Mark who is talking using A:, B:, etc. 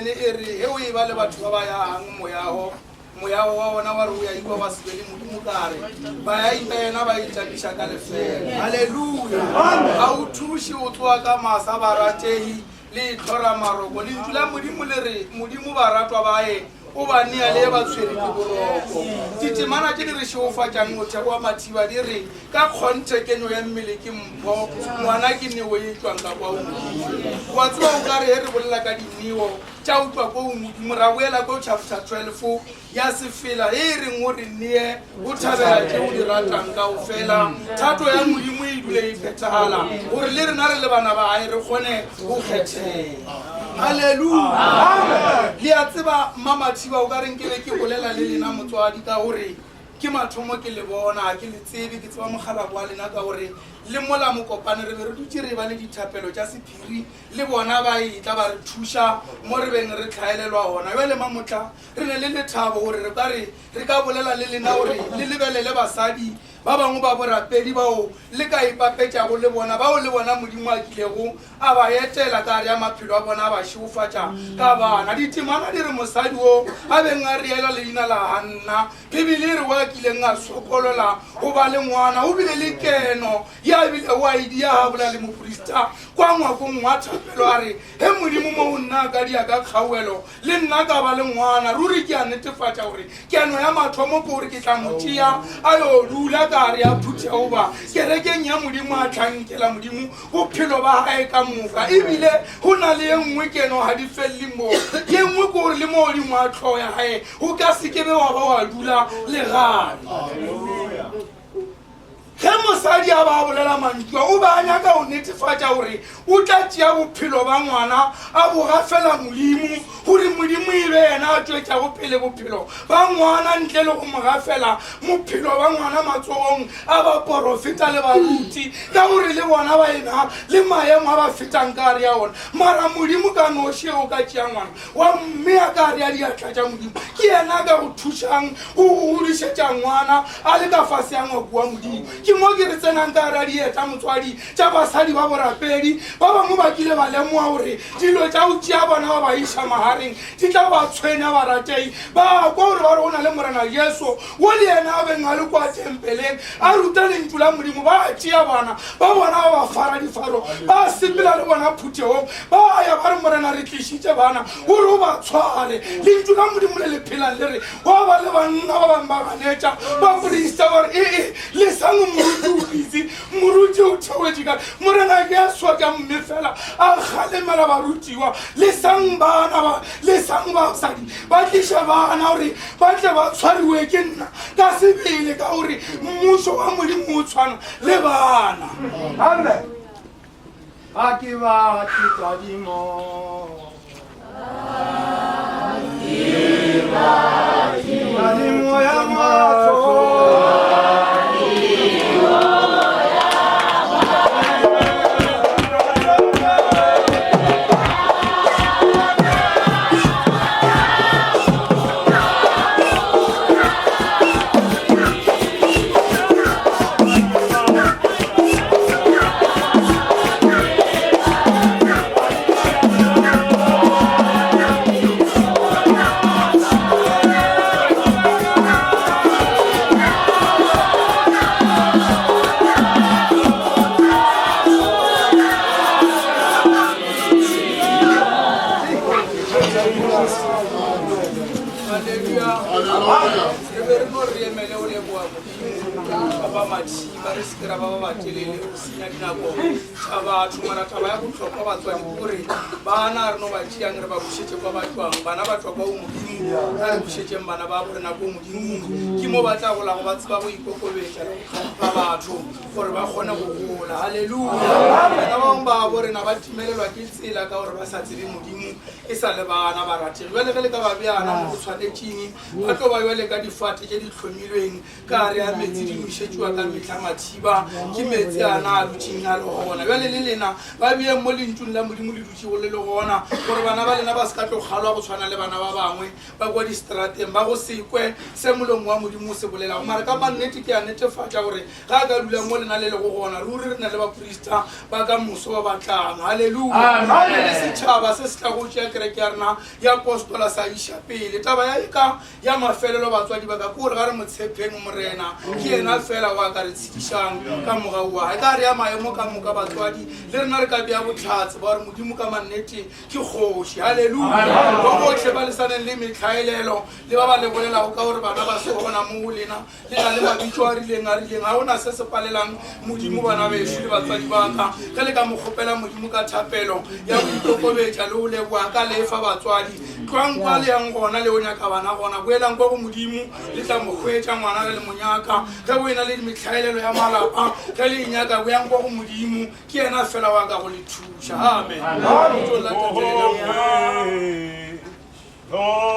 A: Bibele e re ge o e ba le batho ba ba yang moyago moyago wa bona wa re o ya ikwa wa se be le modimo kare ba ya imena ba itapiša ka lefela halleluja ga o thuše o tsoa ka masa barategi le itlhora maroko lentšu la modimo le re modimo baratwa bae o ba nea le ba tshwere ke boroko ditemana tše di re šegofatšang motheo wa mathiba di re ka kgonthe kenyo ya mmele ke mpho ngwana ke neo e tšwang ka kwa o modimo wa tseba o ka re he re bolela ka dineo tša utlwa ko modimo ra boela ko chapter 12 ya sefela e e reng o re nee o thabela tše o di ratang kao fela thato ya modimo e dule e phethagala gore le rena re le bana ba gae re kgone go kgethega halleluja le a tseba mmamathiba o ka reng ke be ke bolela le lena motswadi ka gore ke mathomo ke le bona ga ke le tsebe ke tseba mokgalabo wa lena ka gore le mola mokopane re be re dutse re ba le dithapelo tša sephiri le bona ba etla ba re thuša mo re beng re tlhaelelwa gona bjale mamotla re ne le lethabo gore re ka re re ka bolela le lena gore le lebelele basadi ba bangwe ba borapedi bao le ka ipapetšago le bona bao le bona modimo a kilego a ba etela ka gare ya maphelo a bona a ba šegofatša ka bana ditemana di re mosadi o a beng a reela leina la ganna bibele e re wa kileng a sokolola go ba le ngwana o bile le keno ya bile wa e dia ga bola le moporista kwa ngwakong wa thapelo a re he modimo mo o nna a ka dia ka kgauelo le nna ka ba le ngwana ruri ke a netefatša gore keno ya mathomo ke gore ke tla mo tšea a yo dula ka gare ya phuthego ba kerekeng ya modimo a tlhankela modimo bophelo ba gae ka moka ebile go na le ye nngwe keno ga di felele moo ye nngwe ke gore le mo godimo a tlhogo ya gae go ka sekebe wa ba wa dula legale Ge mosadi a ba a bolela mantšu a, o be a nyaka go netefatša gore o tla tšea bophelo ba ngwana a bo gafela Modimo, gore Modimo e be yena a tšwetšago pele bophelo ba ngwana ntle le go mo gafela bophelo ba ngwana matsogong a baporofeta le baruti, ka gore le bona ba ena le maemo a ba fetang ka gare ya ona. Mara Modimo ka noši o ka tšea ngwana wa mmea ka gare ya diatla tša Modimo, ke yena a ka go thušang go go godišetša ngwana a le ka fase ya ngwako wa Modimo. Ke mo ke re tsenang ka gare dieta motswadi tša basadi ba borapedi. Ba bangwe ba kile ba lemoga gore dilo tša go tšea bona ba ba iša magareng di tla ba tshwenya baratei. Ba kwa gore ba re go na le Morena Jesu wo le yena a beng a le kwa tempeleng a ruta lentšu la Modimo. Ba tšea bana ba bona ba ba fara difaro ba sepela le bona phuthegong ba ya ba re Morena re tlišitše bana gore o ba tshware. Lentšu la Modimo le le phelang le re Gwa ba le banna ba bangwe ba ganetša baprista ba re, Ee, lesang moruti o bitse, moruti o theoetše ka. Morena ke a swa ka mme fela a kgalemela barutiwa, lesang bana ba, lesang basadi ba tliše bana gore ba tle ba tshwariwe ke nna ka sebele, ka gore mmušo wa Modimo o tshwana le bana.
B: Amen. Ga ke batle tadimo. Tadimo ya mahlo.
A: Re be re no re emele o leboa modimo ba matšhiba re seke ra ba ba batelele go senya dinako tša batho mara taba ya bohlokwa batswadi ke gore bana re no ba tšeang re ba bušetše kwa ba tšwang bana ba tšwa kwa o modimo a re bušetšeng bana ba bo rena ko modimong ke mo ba tla golago ba tseba go ikokobetša le go tlhompha batho gore ba kgone go gola halleluja bana ba bangwe ba bo rena ba timelelwa ke tsela ka gore ba sa tsebe modimo e sa le bana ba ratege jale ge le ka ba beana mo go tshwanetšeng ba tlo ba jale ka difate tše di hlomilweng ka gare ya metsi di nošetšwa. tlhatšiwa ka mehla mathiba ke meetse ana a dutšeng a le gona. Bjale le lena ba beeng mo lentšung la Modimo le dutšego le le gona, gore bana ba lena ba se ka tlo kgalwa go tshwana le bana ba bangwe ba kwa distrateng ba go se kwe se molomo wa Modimo o se bolelago. Mara ka mannete ke a netefatša gore ge a ka dula mo lena le lego gona, ruri re na le baprista ba ka moso ba ba tlang. Haleluya! Re le setšhaba se se tlago tšea kereke ya rena ya apostola sa iša pele. Taba ya ka ya mafelelo, batswadi ba ka, ke gore ga re mo tshepeng Morena, ke yena fela wa ka re tshedišang ka mogau wa gae. Ka re ya maemo ka moka, batswadi, le rena re ka bea bohlatse ba gore Modimo ka mannete ke kgoši. Haleluya! Ba bohle ba lesaneng le metlhaelelo le ba ba le bolelago ka gore bana ba se gona mo go lena, le na le mabitso a rileng a rileng, ga gona se se palelang Modimo, bana bešo le batswadi ba ka. Ge le ka mo kgopela Modimo ka thapelo ya go ikokobetša le go leboga ka lefa, batswadi, tlwang kwa le yang gona le go nyaka bana gona, boelang kwa go Modimo, le tla mo hwetša ngwana ge le mo nyaka. Ge go ena le metlhaelelo ya malapa, ge le e nyaka, boyang kwa go Modimo, ke yena fela wa ka go le thuša. Amen. Lebitsong la Tate le la Morwa.